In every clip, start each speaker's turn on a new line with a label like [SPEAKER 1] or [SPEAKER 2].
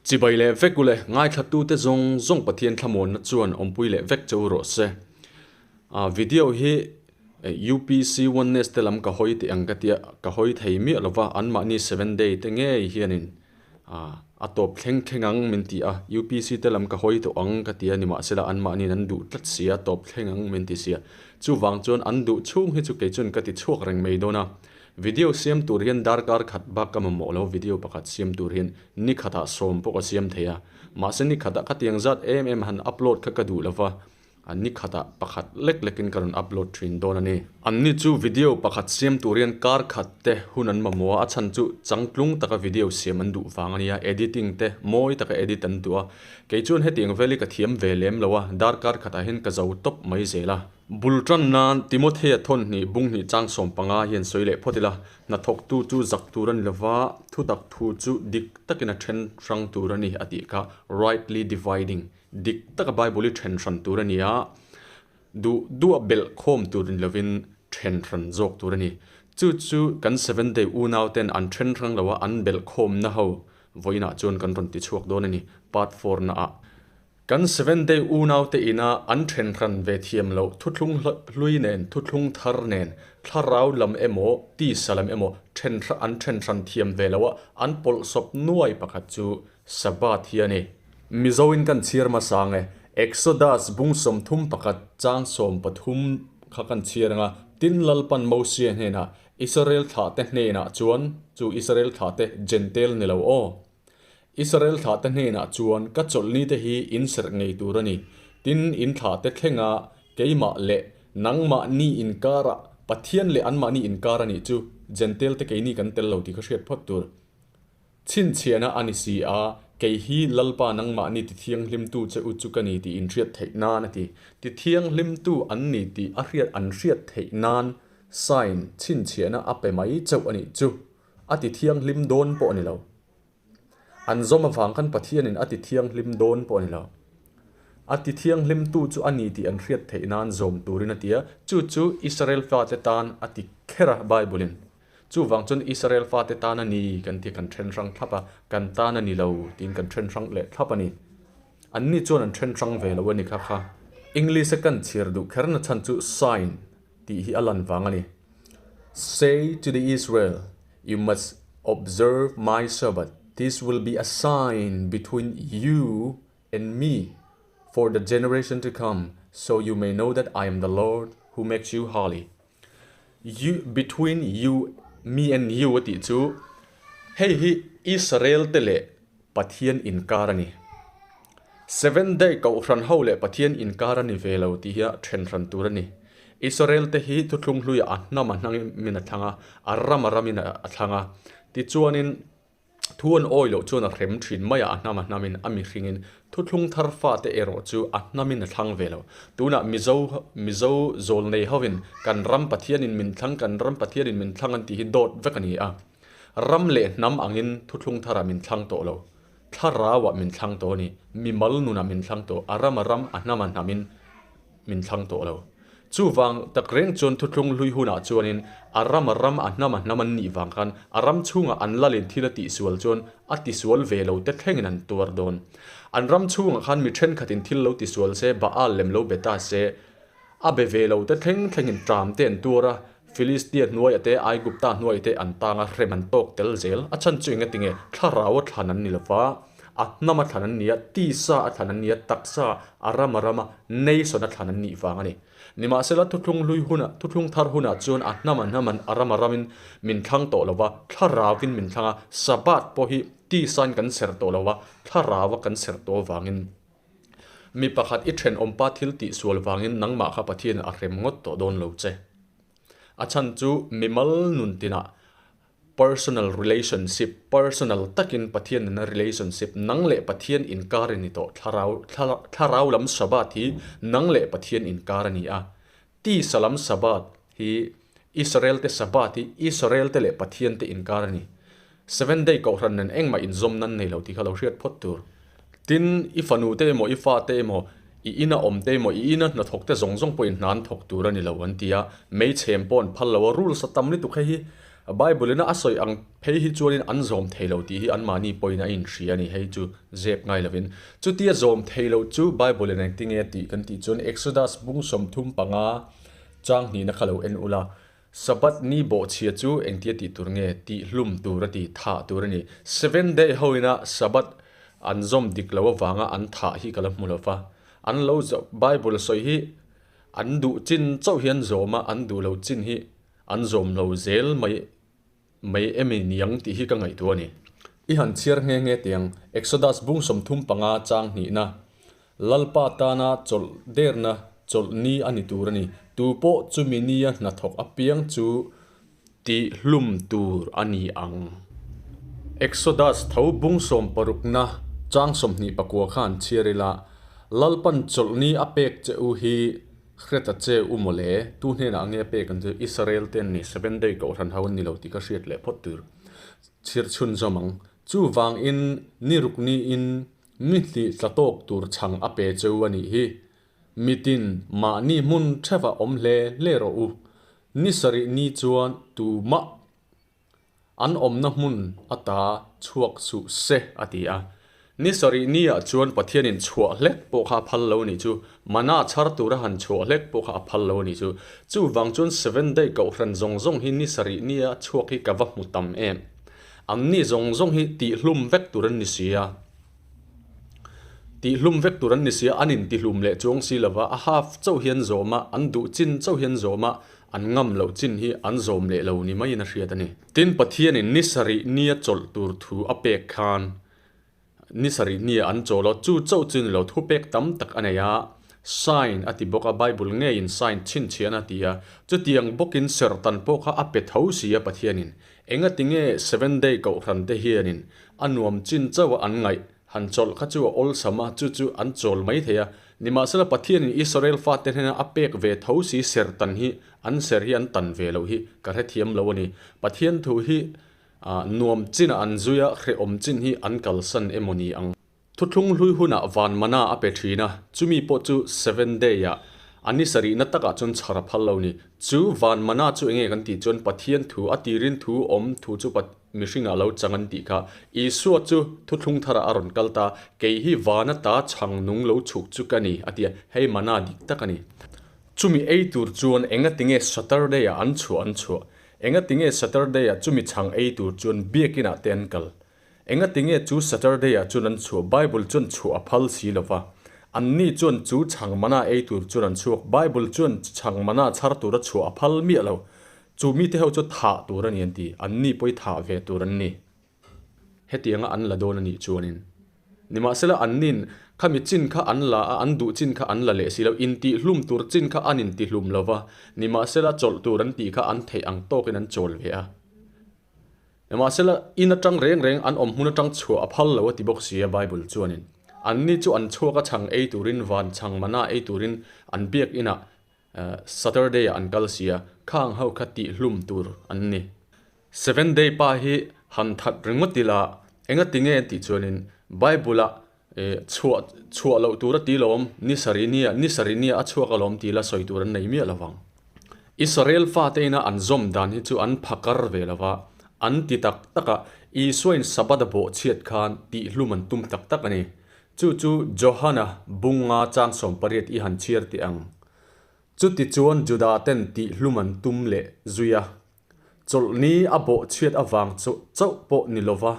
[SPEAKER 1] Chibai leh vek ule, ngaithlatute zawng zawng Pathian thlamuanna chuan awmpui leh vek che u rawh se. A video hi UPC Oneness te lam ka hawi teh ang ka tia, ka hawi thei miah lova, anmahni Seven Day te ngei hianin a tawp thleng thleng ang min ti a, UPC te lam ka hawi tawh ang ka ti a, nimahsela anmahniin an duh tlat si a, tawp thleng ang min ti si a. Chuvang chuan an duh chhung hi chu kei chuan ka ti chhuak reng mai dawn a. Video siam tur hian darkar khat bak ka mamawh lo, video pakhat siam tur hian ni khatah sawm pawh ka siam thei a, mahse ni khatah ka tiang zat em em han upload kha ka duh lo va, ni khatah pakhat lek lekin ka rawn upload thin dawn a ni. Anni chu video pakhat siam tur hian kar khat te hun an mamawh a, a chhan chu changtlung taka video siam an duh vang a nia, editing te mawi taka edit an duh a, kei chuan hetiang vel hi ka thiam ve lem lo a, darkar khatah hian ka zo tawp mai zel a. Bul tan nan Timothea thawn hnih bung hnih chang 15 hian sawi leh phawt ila, hnathawktu chu zak tur a ni lova, thutak thu chu dik takin a then hrang tur a ni a tih kha, rightly dividing, dik taka Bible hi then hran tur a ni a, duh duh a belh khawm tur ni lovin then hran zawk tur a ni. Chu chu kan Seventh Day unauten an then hrang lo a, an belh khawmna ho vawiinah chuan kan rawn ti chhuak dawn a ni, part four naah. Kan Seventh Day unaute ina an ṭhenhran ve thiam loh thuthlung hlui nen, thuthlung thar nen, thlarau lam emaw, tisa lam emaw ṭhenhra an ṭhenhran thiam ve loh a, an pawlhsawp nuai pakhat chu Sabbath hi a ni. Mizoin kan chhiar hmasa ang e. Exodus bung 31 chang 13 kha kan chhiar ang a, Tin Lalpan Mosia hnenah, Israel thlahte hnenah chuan, chu Israel thlahte Jentail ni lo aw, Israel thlahte hnenah chuan ka chawlhnite hi in serh ngei tur a ni. Tin, in thlahte thlenga keimah leh nangmahni inkarah, Pathian leh anmahni inkar a nih chu, Jentail-te keini kan tel lo tih ka hriat phawt tur. Chhinchhiahna a ni si a, kei hi Lalpa nangmahni tithianghlimtu che u chu ka ni tih in hriat theih nan a ti. Tithianghlimtu an ni tih a hriat an hriat theih nan sign, chhinchhiahna a pe mai chauh a nih chu. A ti thianghlim dawn pawh a ni lo. An zawm avang khan Pathianin a ti thianghlim dawn pawh a ni lo. A ti thianghlimtu chu a ni tih an hriat theih nan zawm turin a ti a, chu chu Israel fate tan a ti kher a Bible-in. Chuvang chuan Israel fate tan a ni kan ti a, kan then hrang thlap a, kan tan a ni lo tiin kan then hrang leh thlap a ni. Anni chuan an then hrang ve lo a ni kha kha. English-a kan chhiar duh kherna chhan chu sign tih hi a lan vang a ni. Say to the Israel, you must observe my Sabbath, this will be a sign between you and me for the generation to come, so you may know that I am the Lord who makes you holy. You, between you, me and you a tih chu hei hi Israel te leh Pathian inkar a ni. Seventh Day Kohhran ho leh Pathian inkar a ni ve lo tih hi a then hran tur a ni. Israel te hi thuthlung hluiah a hnam a hnangin a thlang a, a ram a ramin a thlang a. Tichuanin thu an awi loh chuan a hrem thin mai a, a hnam a hnamin a mihringin. Thuthlung thar fate erawh chu a hnamin a thlang ve lo. Tunah Mizo Mizo zawlnei hovin kan ram Pathianin min thlang, kan ram Pathianin min thlang an tih hi dawt vek a ni a. Ram leh hnam angin thuthlung tharah min thlang tawh lo. Thlarauah min thlang tawh a ni. Mimal nunah min thlang tawh. A ram a ram, a hnam a hnamin min thlang tawh lo. Chuvang tak reng chuan thuthlung hlui hunah chuanin a ram a ram, a hnam a hnam an nih vang khan a ram chhungah an lalin thil a tihsual chuan a tisual ve lo te thlengin an tuar dawn. An ram chhungah khan mi thenkhatin thil lo tisual se, Baal lem lo be ta se, A be ve lo te thleng thlengin ṭam te an tuar a, Filistia hnuaiah te, Aigupta hnuaiah te an tang a, hrem an tawk tel zel. A chhan chu enga tinge? Thlarau a thlan an ni lo va, a hnam a thlan an ni a, tisa a thlan an ni a, taksa a ram a ram a, nation a thlan an nih vang a ni. Nimahsela thuthlung hlui hunah, thuthlung thar hunah chuan a hnam a hnam an, a ram a ramin min thlang tawh lo va, thlarauvin min thlang a, Sabbath pawh hi tisain kan ser tawh lo va, thlarau a kan ser tawh avangin. Mi pakhat i thenawmpa thil tih sual vangin nangmah kha Pathian a hrem ngawt tawh dawn lo che. A chhan chu mimal nun tinah personal relationship, personal takin Pathian nena relationship, nang leh Pathian inkar i ni tawh, thlarau thlarau lam Sabbath hi nang leh Pathian inkar a ni a. Tisa lam Sabbath hi Israel te Sabbath hi Israel te leh Pathian te inkar a ni. Seventh Day Kohhran nen engmah inzawm nan nei lo tih kha lo hriat phawt tur. Tin, i fanu te emaw, i fa te emaw, i ina awm te emaw, i ina hnathawk te zawng zawng pawhin hna an thawk tur a ni lo an ti a, meichhem pawh an phal lo a, rules a tam lutuk hei hi. Bible ina a sawi ang phei hi chuanin an zawm thei lo tih hi anmahni pawhin a inhria a ni, hei chu zep ngai lovin. Chutia zawm thei lo chu Bible in engtinge a tih kan tih chuan Exodus bung 35 chang hnihna kha lo en ula, Sabbath ni bawhchhia chu engtia tih tur nge? Tih hlum tur a ti, thah tur a ni. Seventh day ho ina Sabbath an zawm dik lo avanga an thah hi ka la hmu lo va, an lo Bible sawi hi an duh chin chauh hi an zawm a, an duh lo chin hi An zawm lo zel mai mai emi niang tih hi ka ngaihtuah a ni. I han chhiar nghe nghe tiang Exodus bung 35 chang hnihna, Lalpa tana chawlh derna chawlh ni a ni tur a ni, tu pawh chumi nia hnathawk apiang chu tih hlum tur a ni ang. Exodus tho bung sawmparukna chang 24 kha an chhiar ila, Lalpan chawlh ni a pek che u hi Hreta che u mawle, tu hnenah nge pek an chu Israel te an ni, Seven Day Kohhran ho an ni lo tih ka hriat leh phawt tur. Chhir chhun zawm ang. Chuvangin ni ruk niin mi hnih tla tawk tur chhang a pe cheu a nih hi. Mitin mahni hmun theuh ah awm hle hle rawh u. Ni sarih ni chuan tumah An awmna hmun ata chhuak suh se, a ti a. Ni sarih niah chuan Pathianin chhuah hlek pawh kha a phal lo a nih chu. Mana chhar tura han chhuah hlek pawh kha a phal lo a nih chu. Chuvang chuan Seven Day Kohhran zawng zawng hi ni sarih nia chhuak hi ka va hmu tam em. Anni zawng zawng hi tihhlum vek tur an ni si a. Tihhlum vek tur an ni si a, an intihlum leh chuang si lova, a half chauh hi an zawm a, an duh chin chauh hi an zawm a, An ngam loh chin hi an zawm leh lo ni maiin a hriat a ni. Tin, Pathianin ni sarih nia chawlh tur thu a pek khan ni sarih nia an chawl a, chu chauh chu ni lo, thu pek tam tak a nei a, sign a ti bawk a, Bible ngeiin sign chhinchhiahna a ti a, chutiang bawkin serhtan pawh kha a pe tho si a Pathianin. Engatinge Seventh Day Kohhran te hianin a nuam chin chauh a an ngaih Han chawlh kha chu a awlsam a, chu chu an chawl mai thei a. Nimahsela Pathianin Israel fate hnena a pek ve tho si ser tan hi, an ser hi an tan ve loh hi ka hrethiam lo a ni. Pathian thu hi nuam chinah an zui a, hrehawm chin hi an kalsan emaw ni ang. Thuthlung hlui hunah van mana a pe thin a, chumi pawh chu Seven Day-ah a ni sarihna takah chuan chhar a phal lo ni. Chu van mana chu enge kan tih chuan Pathian thu, a tirin thu awm thu chu Mihringah lo chang an tih kha. Isua chu thuthlung tharah a rawn kal ta, Kei hi vana ta chhang nung lo chhuk chu ka ni, a ti a, hei mana dik tak a ni. Chumi ei tur chuan engatinge Saturday-ah an chhuah an chhuah? Engatinge Saturday-ah chumi chhang ei tur chuan biakinah te an kal? Engatinge chu Saturday-ah chuan an chhuah? Bible chuan chhuah a phal si lo va. Anni chuan chu chhang mana ei tur chuan an chhuak. Bible chuan chhang mana chhar tura chhuah a phal miah lo. Chu mite ho chu thah tur a ni an ti, anni pawh hi thah ve tur an ni. Hetianga an la dawn a nih chuanin. Nimahsela annin khami chin kha an la a, an duh chin kha an la leh si lo, intihhlum tur chin kha an intihlum lo va, nimahsela chawlh tur an tih kha an theih ang tawkin an chawl ve a. Nimahsela in atang reng reng an awm hmun atang chhuah a phal lo a ti bawk si a Bible chuanin. Anni chu an chhuak a chhang ei turin van chhang mana ei turin an biak inah Saturday ah an kal sia, khang ho kha tih hlum tur an ni. Seven day pa hi han that ringawt ila, enga ti nge tih chuanin Bible ah chhuah chhuah loh tur a ti lawm, ni sarih nia, ni sarih nia a chhuak alawm ti ila sawi tur an nei miah lovang. Israel fate ina an zawm dan hi chu an phakar ve lova, an ti tak tak a, Isua in Sabbath a bawhchhiat khan tih hlum an tum tak tak a ni. Chu chu Johana bunga chang 18 i han chhiar teh ang. Chutichuan Juda-ten tihhlum an tum leh zui a, chawlhni a bawhchhiat avang chauh pawh ni lova,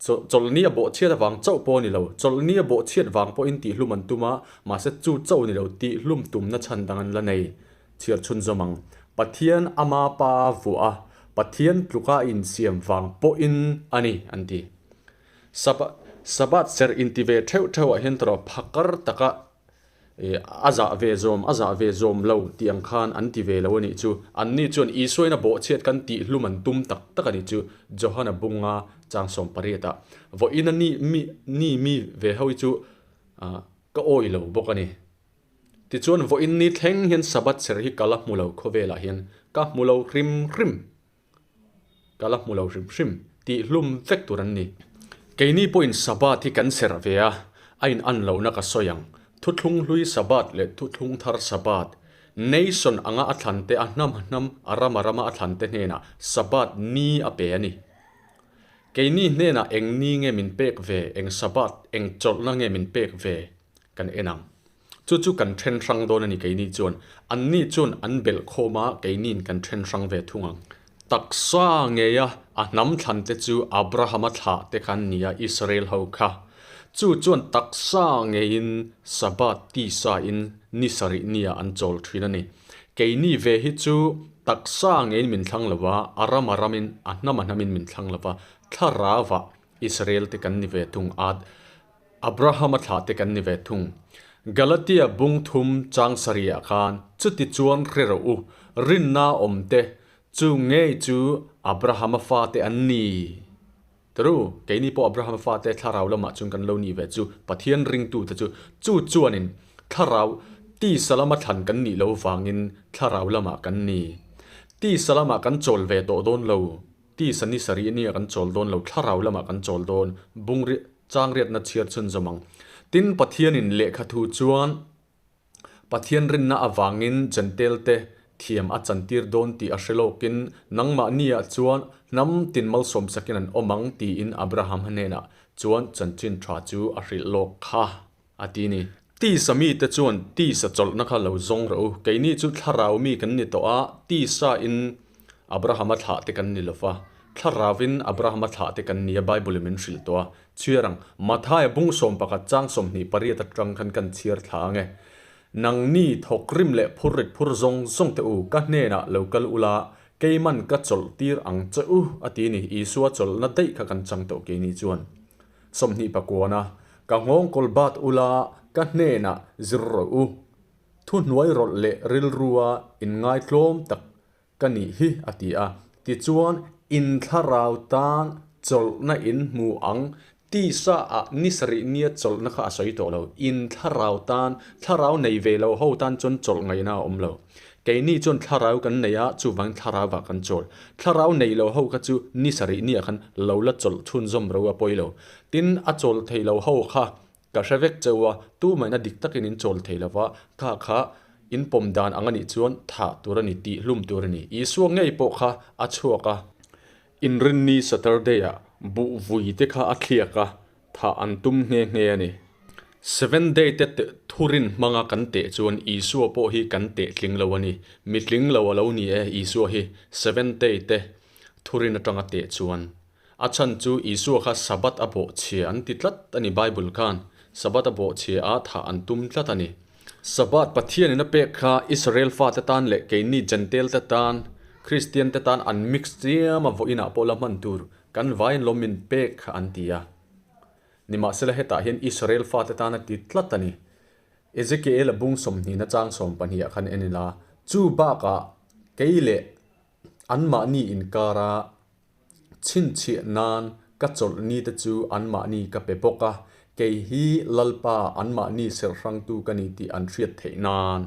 [SPEAKER 1] chawlhni a bawhchhiat avang chauh pawh ni lo, chawlhni a bawhchhiat vang pawhin tihhlum an tum a, mahse chu chauh ni lo, tihhlum tumna chhan dang an la nei. Chhiar chhunzawm ang. Pathian ama pa vuah a, Pathian tluka insiam vang pawhin a ni, an ti. Sabbath serh inti ve theuh theuhah hian tawrh phakar taka a zah ve zawm, a zah ve zawm lo tih ang khan an ti ve lo a nih chu. Anni chuan Isuain a bawhchhiat kan tihhlum an tum tak tak a nih chu Johana bunga chang 18 ah. Vawiin a ni mi ni mi ve ho hi chu ka awih lo bawk a ni. Tichuan vawiin ni thleng hian Sabbath serh hi ka la hmu lo khawvelah hian ka hmu lo hrim hrim. Ka la hmu lo hrim hrim tih hlum vek tur an ni. Keini pawhin Sabbath hi kan serh ve a, a in an lohna ka sawi ang. Thuthlung hlui Sabbath leh thuthlung thar Sabbath. nation anga a thlante, a hnam a hnam, a ram a rama a thlante hnenah Sabbath ni a pe a ni. Keini hnenah eng ni nge min pek ve, eng Sabbath, eng chawlhna nge min pek ve kan en ang. Chu chu kan then hrang dawn a ni keini chuan. Anni chuan an belh khawm a, keiniin kan then hrang ve thung ang. Taksa ngeia a hnam thlante chu Abrahama thlah te kha an ni a, Israel ho kha. Chu chuan taksa ngeiin Sabbath tisa in ni sarih nia an chawl thin a ni. Keini ve hi chu taksa ngeiin min thlang lo va, a ram a ramin, a hnam a hnamin min thlang lo va, thlarauah Israel te kan ni ve thung a. Abrahama thlah te kan ni ve thung. Galatia bung thum chang sarih ah khan chuti chuan hre rawh u, rinna awm te chu ngei chu Abrahama fate an ni. Tru, keini pawh Abrahama fate thlarau lamah chuan kan lo nih ve chu, Pathian ringtu te chu, chu chuanin thlarau tisa lama thlan kan nih lo vangin thlarau lamah kan ni. Tisa lamah kan chawl ve tawh dawn lo. Tisa ni sarih nia kan chawl dawn lo, thlarau lamah kan chawl dawn, bung chang riatna chhiar chhun zawm ang. Tin, Pathianin lehkha thu chuan Pathian rinna avangin Jentail-te thiam a chantir dawn tih a hre lawkin, nangmah niah chuan hnam tin malsawm sakin an awm ang tiin Abraham hnenah chuan chanchin tha chu a hrilh lawk kha a ti ni. Tisa mite chuan tisa chawlhna kha lo zawng rawh u, keini chu thlarau mi kan ni tawh a, tisa in Abrahama thlah te kan ni lo va, thlarauin Abrahama thlah te kan ni a Bible in min hrilh tawh a, chhiar ang, Mathaia bung 11 chang 28 atang khan kan chhiar thla ang e. Nangni thawkrim leh phur rit phur zawng zawng te u, ka hnenah lo kal ula, keiman ka chawlh tir ang che u, a ti ni, Isua chawlhna daih kha kan chang tawh keini chuan. 29 a, Ka nghawng kawl bat ula, ka hnenah zir rawh u. Thuhnuai rawlh leh rilrua inngaitlawm tak ka nih hi, a ti a. Tichuan, in thlarau tan chawlhna in hmu ang, tisa ah ni sarih nia chawlhna kha a sawi tawh lo. In thlarau tan, thlarau nei ve lo ho tan chuan chawlh ngaihna a awm lo. Keini chuan thlarau kan nei a, chuvangin thlarauah kan chawl. Thlarau nei lo ho kha chu ni sarih niah khan lo la chawlh chhunzawm ro a pawi lo. Tin, a chawl thei lo ho kha ka hre vek cheu a, tumahin a dik takin in chawl thei lo va, kha kha in pawm dan ang a nih chuan thah tur a ni, tihhlum tur a ni. Isua ngei pawh kha a chhuak a, Inrinni Saturday-ah buh vui te kha a thliak a, thah an tum nghe nghe a ni. Seventh Day te thurin hmanga kan teh chuan Isua pawh hi kan teh tling lo a ni. Mi tling lo a lo ni e Isua hi Seventh Day te thurin atanga teh chuan. A chhan chu Isua kha Sabbath a bawhchhia an ti tlat a ni Bible khan Sabbath a bawhchhia a thah an tum tlat a ni. Sabbath Pathianin a pek kha Israel fate tan leh keini Gentail te tan Kristian te tan an mix chiam a vawiinah pawh la hman tur kan vaiin lawm min pek kha an ti a. Nimahsela hetah hian Israel fate tan a ti tlat a ni. Ezekiel a bung 20 na chang 12 ah khan en ila, chu bakah kei leh anmahni inkara chhinchhiah nan ka chawlh ni te chu anmahni ka pe bawk a, kei hi Lalpa anmahni serhrangtu ka ni tih an hriat theih nan.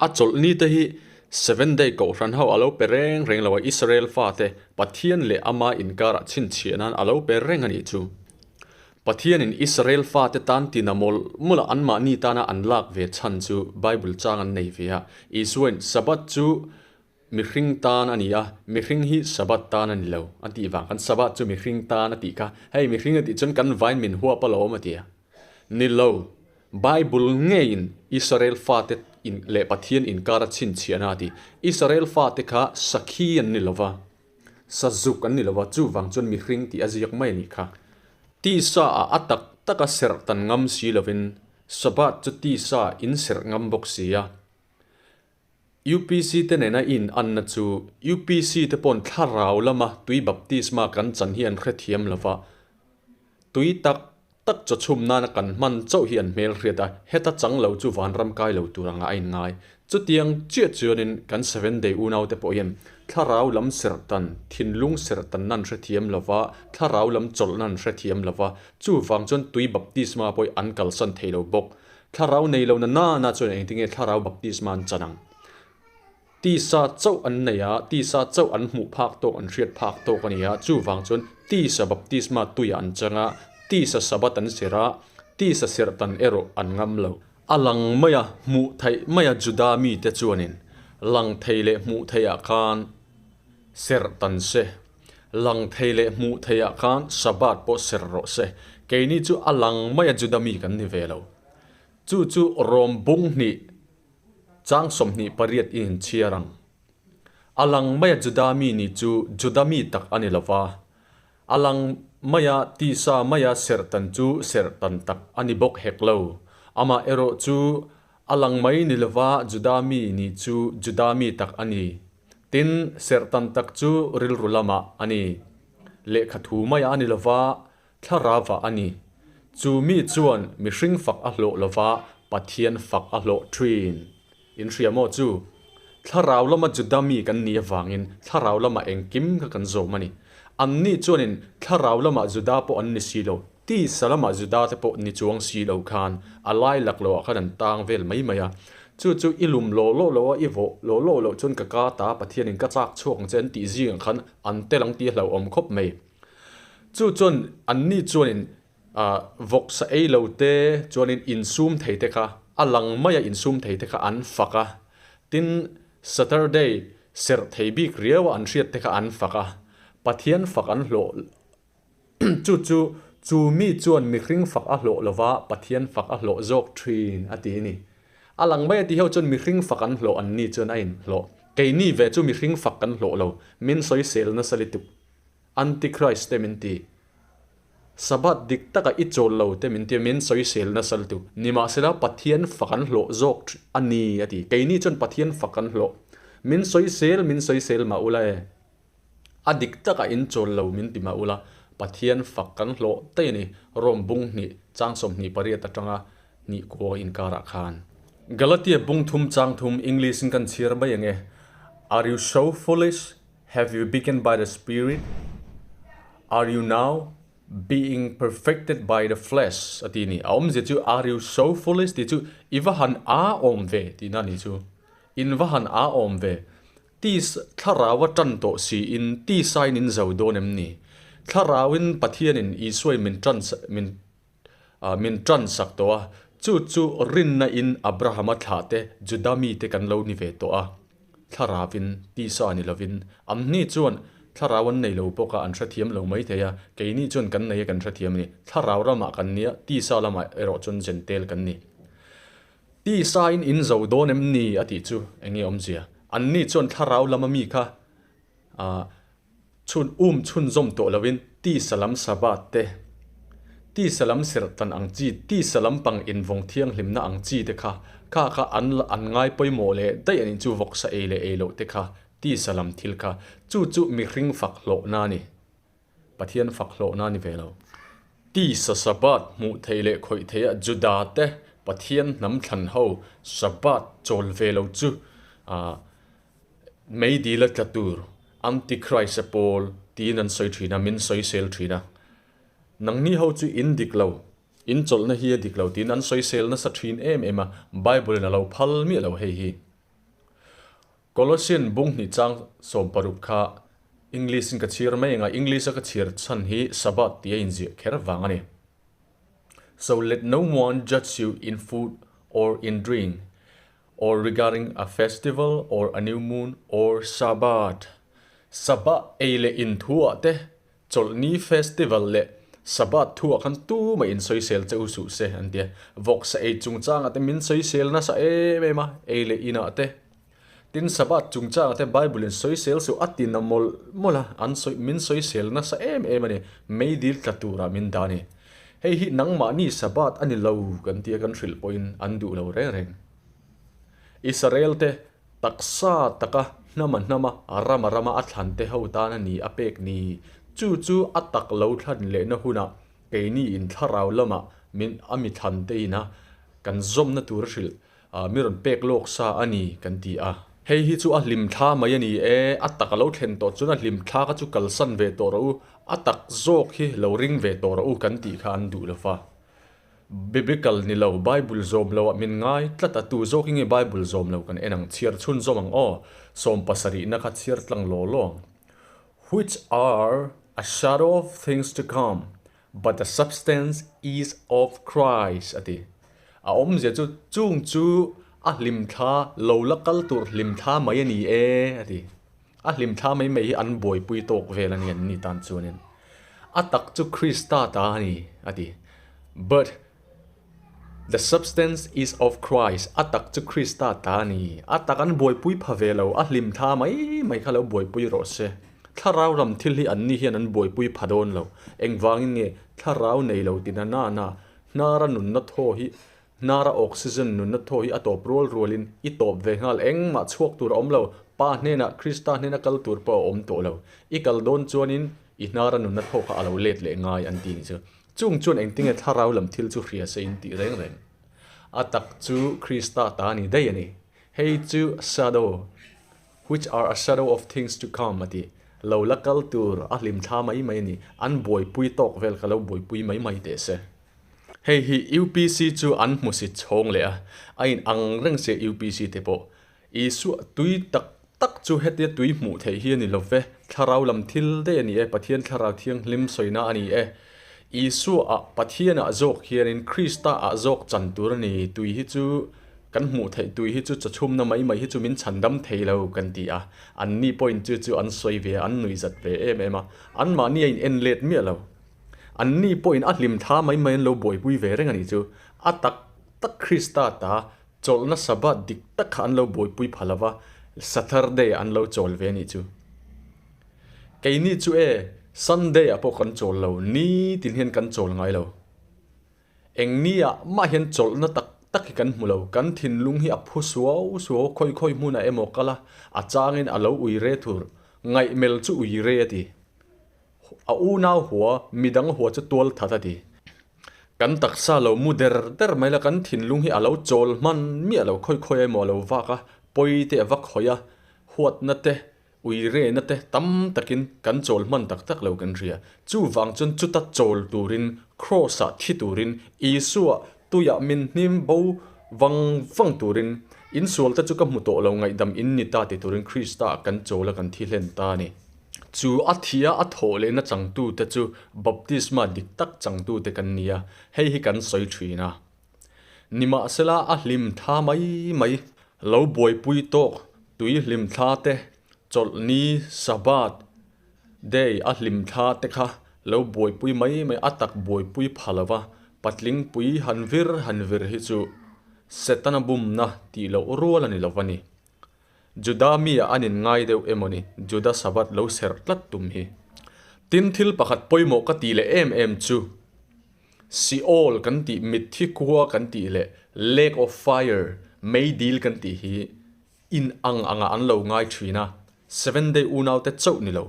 [SPEAKER 1] A chawlh ni te hi Seventh Day Kohhran ho a lo pe reng reng lo a, Israel fate Pathian leh ama inkarah chhinchhiah nan a lo pe reng a nih chu. Pathianin Israel fate tan tina mawlh mawlh a anmahni tana an lak ve chhan chu Bible chang an nei ve a. Isuain Sabbath chu mihring tan a ni a, mihring hi Sabbath tan a ni lo a tih vang khan Sabbath chu mihring tan a tih kha hei mihring a tih chuan kan vain min huap alawm a ti a. Ni lo, Bible ngeiin Israel fate in leh Pathian inkara chhinchhiahna a ti. Israel fate kha sakhi an ni lova. Sazuk an ni lo a, chuvang chuan mihring tih a ziak mai a nih kha. Tisa ah a tak tak a serh tan ngam si lovin Sabbath chu tisa in serh ngam bawk si a. UPC te nena i in anna chu UPC te pawn thlarau lama tui baptisma kan chan hi an hrethiam lo va, tui tak tak chaw chhum nana kan hman chauh hi an hmel hriat a, heta chang lo chu vanram kai lo tur anga a inngai. Chutiang chiah chuanin kan Seventh Day unaute pawh hian thlarau lam serhtan, thinlung serhtan nan hrethiam lo va, thlarau lam chawlh nan hrethiam lo va, chuvang chuan tui baptisma pawh hi an kalsan thei lo bawk. Thlarau nei lo na nana chuan engtinge thlarau baptisma an chan ang? Tisa chauh an nei a, tisa chauh an hmuh phak tawk, an hriat phak tawk a ni a, chuvang chuan tisa baptisma tuiah an chang a, tisa Sabbath an serh a, tisa serh tan erawh an ngam lo. A lang mai a, hmuh theih mai a Juda mite chuanin. Lang thei leh hmuh theihah khan serh tan se, lang thei leh hmuh theihah khan Sabbath pawh serh rawh se. Keini chu a lang maia Juda mi kan ni ve lo. Chu chu Rom bung hnih chang 28 i inchhiar ang. A lang maia Juda mi nih chu Juda mi tak a ni lo va, a lang maia tisa maia serh tan chu serh tan tak a ni bawk hek lo. Amah erawh chu A lang mai ni lova Juda mi nih chu Juda mi tak a ni. Tin, serh tam tak chu rilru lamah a ni. Lehkha thu maiah a ni lova, thlarauah a ni. Chu mi chuan mihring fak a hlawh lova, Pathian fak a hlawh thin. In hria maw chu? Thlarau lama Juda mi kan nih avangin thlarau lamah engkim kha kan zawm a ni. Anni chuanin thlarau lamah Juda pawh an ni si lo. Tisa lamah Juda te pawh ni chuang si lo khan a lai lak loh ah khan an tang vel mai mai a. Chu chu i lum lawh lawh loh a, i vawh lawh lawh loh chuan ka ka ta Pathian in ka chak chhuak ang che an tih zing ah khan an tel ang tih a hlauhawm khawp mai. Chu chuan an ni chuanin ah vawksa ei lo te chuanin insum thei te kha a lang mai a insum thei te kha an fak a. Tin Saturday serh thei bik riau a an hriat te kha an fak a. Pathian fak an hlawh Chu chu, chu mi chuan mihring fak a hlawh lova Pathian fak a hlawh zawk thin a ti a ni. A lang mai a ti ho chuan mihring fak an hlawh an ni chuan a inhlawh. Keini ve chu mihring fak kan hlawh lo, min sawisel nasa lituk. Antichrist te min ti. Sabbath dik taka i chawl lo te min ti a, min sawisel nasa lutuk. Nimahsela Pathian fak an hlawh zawk a ni a ti. Keini chuan Pathian fak kan hlawh. Min sawisel, min sawisel mah ula e. A dik takah in chawl lo min ti mah ula, Pathian fak kan hlawh daih a ni, Rome bung hnih chang 28 atanga hnih kua inkarah khan. Galatia bung thum chang thum English in kan chhiar mai ang e, Are you so foolish? Have you begun by the Spirit? Are you now being perfected by the flesh? A ti a ni. A awmzia chu Are you so foolish? tih chu i va han a awm ve tihna a nih chu. In va han a awm ve. Tis thlarau a tan tawh siin tisain in zo dawn em ni? Thlarauin Pathianin Isuain min tan min min tan sak tawh a, chu chu rinna in Abrahama thlahte Juda mite kan lo ni ve tawh a. Thlarauin tisa ni lovin amhni chuan thlarau an nei lo bawk a, an hrethiam lo mai thei a, keini chuan kan nei a kan hrethiam a ni. Thlarau ramah kan nia, tisa lamah erawh chuan Jentail kan ni. Tisain in zo dawn em ni? a tih chu eng nge awmzia? Anni chuan thlarau lama mi kha chhun um chhunzawm tawh loin tisa lam Sabbath te, tisa lam serhtan ang chi, tisa lampang invawng thianghlimna ang chi te kha kha kha an an ngai pawimawh leh daih a nih chu vawksa ei leh ei loh te kha tisa lam thil kha chu chu mihring fak hlawhna a ni. Pathian fak hlawhna a ni ve lo. Tisa Sabbath hmuh theih leh khawih theih a Juda te Pathian hnam thlan ho Sabbath chawl ve lo chu mei dil a tla tur Antichrist a pawl tiin an sawi thin a, min sawisel thin a. Nangni ho chu in dik lo, in chawlhna hi a dik lo tiin an sawisel nasa thin em em a, Bible in a lo phal miah lo hei hi. Colossian bung hnih chang 60 kha English in ka chhiar mai anga English a ka chhiar chhan hi Sabbath tih a inziah kher vang a ni. So let no one judge you in food or in drink or regarding a festival or a new moon or Sabbath. Sabbath ei leh in thu ah te Chawlhni festival leh Sabbath thuah khan tumah in sawisel che u suh se an ti a. Vawksa ei chungchangah te min sawisel nasa em em a, ei leh inah te. Tin Sabbath chungchangah te Bible in sawisel suh a ti na mawlh mawlh a, an sawi min sawisel nasa em em a ni, meidil tla turah min dah a ni. Hei hi nangmahni Sabbath a ni lo kan tia kan hrilh pawhin an duh lo reng reng. Israel te Taksa taka hnama hnama rama rama a thlan te ho tan a ni a pek ni. Chu chu a tak lo thlan lehna hunah keini in thlarau lamah min a mi thlan te ina kan zawmna tur a hrilh mi rawn pek lawk sa a ni kan ti a. Hei hi chu a hlim thla mai a ni e, a tak a lo thlen tawh chuan a hlim thla kha chu kalsan ve tawh rawh u, a tak zawk hi lo ring ve tawh rawh u kan tih kha an duh lova. Biblical ni lo, Bible zawm lo ah min ngai tlat a, tu zawk hi nge Bible zawm lo kan en ang, chhiar chhun zawm ang aw, 70 na kha chhiar tlang law law ang. Which are a shadow of things to come, but the substance is of Christ a ti. A awmzia chu, chung chu A hlimthla lo la kal tur hlimthla mai a ni e, a ti. A hlimthla mai mai hi an buaipui tawk vel a ni an ni tan chuanin. A tak chu Krista ta a ni, a ti. But the substance is of Christ, a tak chu Krista ta a ni. A tak an buaipui pha ve lo, a hlimthla mai mai kha lo buaipui rawh se. Thlarau lam thil hi anni hian an buaipui pha dawn lo. Engvangin nge thlarau nei lo ti na na na, hnara nunna thaw hi Hnara oxygen nunna thaw hi a tawp rual rualin i tawp ve nghal engmah chhuak tur a awm lo, Pa hnenah Krista hnena kal tur pawh a awm tawh lo. I kal dawn chuanin i hnara nunna thaw kha a lo let leh ngai an ti ni chu. Chung chuan engtinge thlarau lam thil chu hria se in tih reng reng. A tak chu Krista ta ni daih a ni. Hei chu shadow, which are a shadow of things to come a ti. Lo la kal tur a hlim thla mai mai a ni. An buaipui tawk vel kha lo buaipui mai mai teh se. Hei hi UPC chu an hmusit chhawng leh a, a in ang reng sia UPC te pawh. Isua tui tak tak chu hetia tui hmuh theih hi a ni lo ve, thlarau lam thil daih a ni e, Pathian thlarau thianghlim sawina a ni e. Isua ah Pathian ah zawk hianin Krista ah zawk chan tur a ni, tui hi chu kan hmuh theih tui hi chu chawchhumna mai mai hi chu min chhandam thei lo kan ti a, anni pawhin chu chu an sawi ve a, an nuihzat ve em em a, anmahni a in en let miah lo. Anni pawhin a hlim thla mai mai an lo buaipui ve reng a nih chu. A tak tak Krista ta chawlhna Sabbath dik tak kha an lo buaipui pha lova, Saturday ah an lo chawl ve a nih chu. Keini chu e, Sunday ah pawh kan chawl lo, nitin hian kan chawl ngai lo. Eng ni ah mah hian chawlhna tak tak hi kan hmu lo, kan thinlung hi a phu suau suau, khawi khawi hmunah emaw kal a, a changin a lo ui re thur, ngaihmel chu ui re a ti. A unau hua, midang hua chu tual that a ti. Kan taksa lo mu der der mai la, kan thinlung hi a lo chawl hman miah lo, khawi khawi emaw a lo vak a, pawi te a va khawih a, huatna te, uirena te tam takin kan chawl hman tak tak lo kan hria. Chuvang chuan chuta chawl turin, Kraws-ah thi turin, Isua tuiah min hnim bo vang vang turin, insual te chu ka hmu tawh lo ngaihdam in ni ta ti turin Krista-ah kan chawl a kan thi hlen ta a ni. Chu a thia a thawh lehna changtute chu baptisma dik tak changtute kan ni a, hei hi kan sawi thin a. Nimahsela a hlim thla mai mai lo buaipui tawk tui hlim thla te, chawlhni, Sabbath, day a hlim thla te kha lo buaipui mai mai a tak buaipui pha lova patling pui han vir han vir hi chu Setana bumna tih loh rual a ni lova ni. Juda mi ah an in ngai deuh emaw ni, Juda Sabbath lo serh tlat tum hi. Tin thil pakhat pawimawh ka tih leh em em chu, Seol kan tih mitthi khua kan tih leh Lake of Fire, meidil kan tih hi in ang angah an lo ngai thin a, Seventh Day unaute chauh ni lo.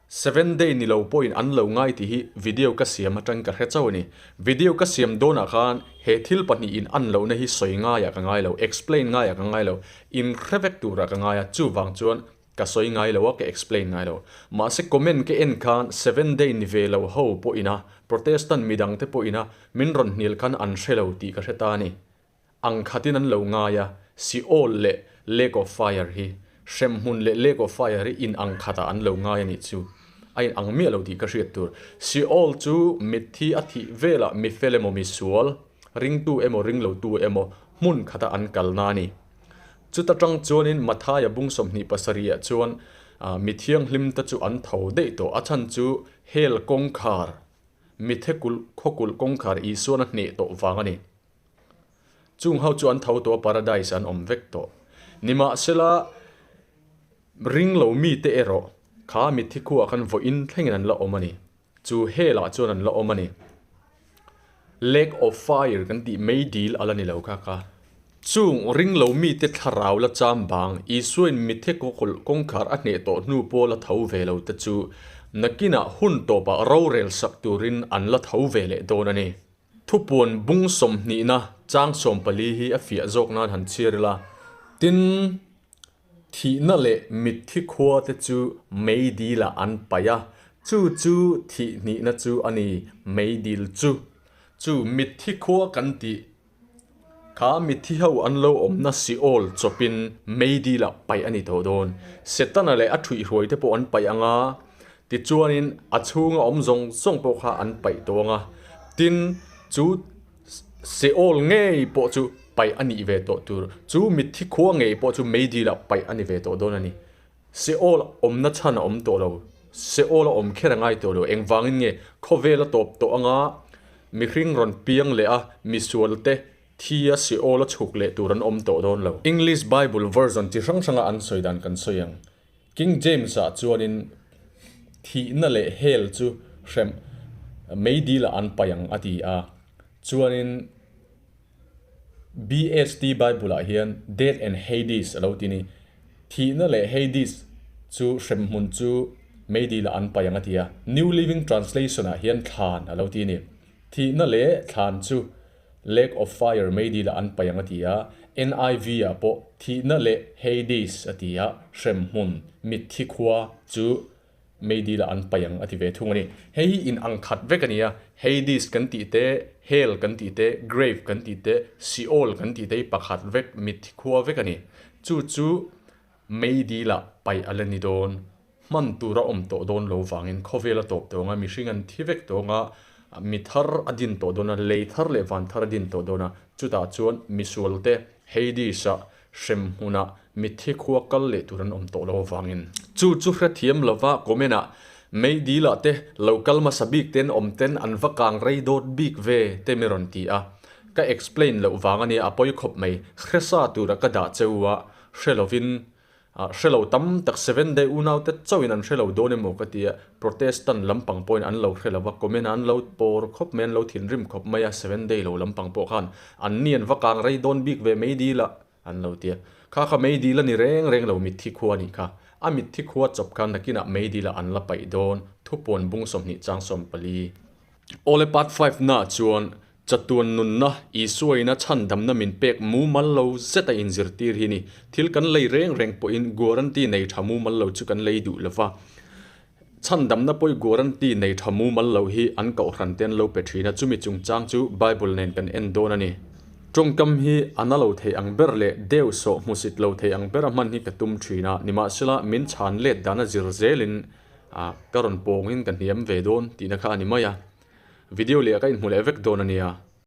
[SPEAKER 1] Seven day ni lo pawhin an lo ngai tih hi video ka siam atang ka hre chauh a ni. Video ka siam dawnah khan he thil pahnih in an lohna hi sawi ngaiah ka ngai lo, explain ngaiah ka ngai lo, in hre vek turah ka ngai a, chuvang chuan ka sawi ngai lo a, ka explain ngai lo. Mahse comment ka en khan seven day ni ve lo ho pawhin a, Protestant midang te pawhin a, min rawn hnial khan an hre lo tih ka hre ta a ni. Ang khatin an lo ngai a, Seol leh Lake of Fire hi hremhmun leh Lake of Fire hi in ang khatah an lo ngai a nih chu. A in ang miah lo tih ka hriat tur. Seol chu mitthi a thih velah mi fel emaw mi sual, ringtu emaw ringlotu emaw hmun khata an kalna a ni. Chuta tang chuanin Mathaia bung 27 ah chuan mi thianghlim te chu an tho daih tawh. A chhan chu hell kawngkhar, mithe kulh khawkulh kawngkhar Isuan a hneh tawh vang a ni. Chung ho chu an tho tawh a, paradise an awm vek tawh. Nimahsela, ring lo mite erawh kha mitthi khuaah khan vawiin thlengin an la awm a ni. Chu hell ah chuan an la awm a ni. Lake of fire kan tih mei dil a la ni lo kha kha. Chung ring lo mite thlarau la cham bang Isuain mitthi kawngkhar a hneh tawh hnu pawh la tho ve lo te chu nakinah hun tawpah rorel sak turin an la tho ve leh dawn a ni. Thupuan bung sawmhnihna chang 14 hi a fiah zawk nan han chhiar ila, tin, thihna leh mitthi khua te chu meidilah an paih a, chu chu thihhnihna chu a ni, meidil chu. Chu mitthi khua kan tih kha mitthi ho an lo awmna Seol chawpin meidilah paih a ni tawh dawn. Setana leh a thuihhruai te pawh an paih ang a, Tichuanin a chhunga awm zawng zawng pawh kha an paih tawh ang a, tin, chu Seol ngei pawh chu paih a nih ve tawh tur. Chu mitthi khua ngei pawh chu meidilah paih a ni ve tawh dawn a ni. Seol awmna chhan a awm tawh lo. Seol a awm kher a ngai tawh lo. Engvangin nge khawvel a tawp tawh anga mihring rawn piang leh a misualte thi a Seol a chhuk leh tur an awm tawh dawn lo. English Bible version chi hrang hranga an sawi dan kan sawi ang. King James-ah chuanin thihna leh hell chu hrem meidilah an paih ang a ti a. Chuanin BST Bible-ah hian Death and Hades a lo ti ni. Thihna leh Hades chu hremhmun chu meidilah an paih ang a ti a. New Living Translation-ah hian thlan a lo ti ni. Thihna leh thlan chu Lake of Fire meidilah an paih ang a ti a. NIV-ah pawh thihna leh Hades a ti a, hremhmun, mitthi khua chu Meidil-ah an paih ang a ti ve thung a ni. Hei hi in ang khat vek a ni a, Hades kan tih te, Hell kan tih te, Grave kan tih te, Sheol kan tih te hi pakhat vek, mitthi khua vek a ni. Chu chu meidil-ah paih a la ni dawn. Hman tur a awm tawh dawn lo vangin khawvel a tawp tawh ang a, mihring an thi vek tawh ang a, mi thar a din tawh dawn a, lei thar leh van thar a din tawh dawn a, chutah chuan misualte Hades-ah Hremhmunah mitthi khua kal leh tur an awm tawh lo avangin. Chu chu hrethiam lova comment ah Meidil ah te lo kal hmasa bik ten awm ten an va kang rei dawt bik ve te mi rawn ti a. Ka explain loh vang ania a pawi khawp mai. Hresa tura ka dah cheu a, hre lovin hre lo tam tak Seven Day unau te chauhin an hre lo dawn emaw ka ti a, Protestant lampang pawhin an lo hre lova comment ah an lo pawr khawp mai an lo thinrim khawp mai a Seven Day lo lampang pawh khan An ni an va kang rei dawn bik ve meidil ah an lo ti a. Kha kha meidil a ni reng reng lo mitthi khua a nih kha. A mitthi khua chawp khan nakinah meidil ah an la paih dawn thupuan bung 20 chang 14. Awle part 5 na chuan chatuan nunna Isua ina chhandamna min pek mumal lo zet a inzirtir hi ni. Thil kan lei reng reng pawhin guarantee nei tha mumal lo chu kan lei duh lova. Chhandamna pawi guarantee nei tha mumal lo hi an kohhran te an lo pe thin a, chumi chungchang chu Bible nen kan en dawn a ni. Tawngkam hi a na lo thei ang ber leh deu sawh hmusit lo thei ang bera hman hi ka tum thin a, nimahsela min chhan let dana zir zelin ka rawn pawngin ka hniam ve dawn tihna kha a ni mai a. Video leh ka inhmu leh vek dawn a nia.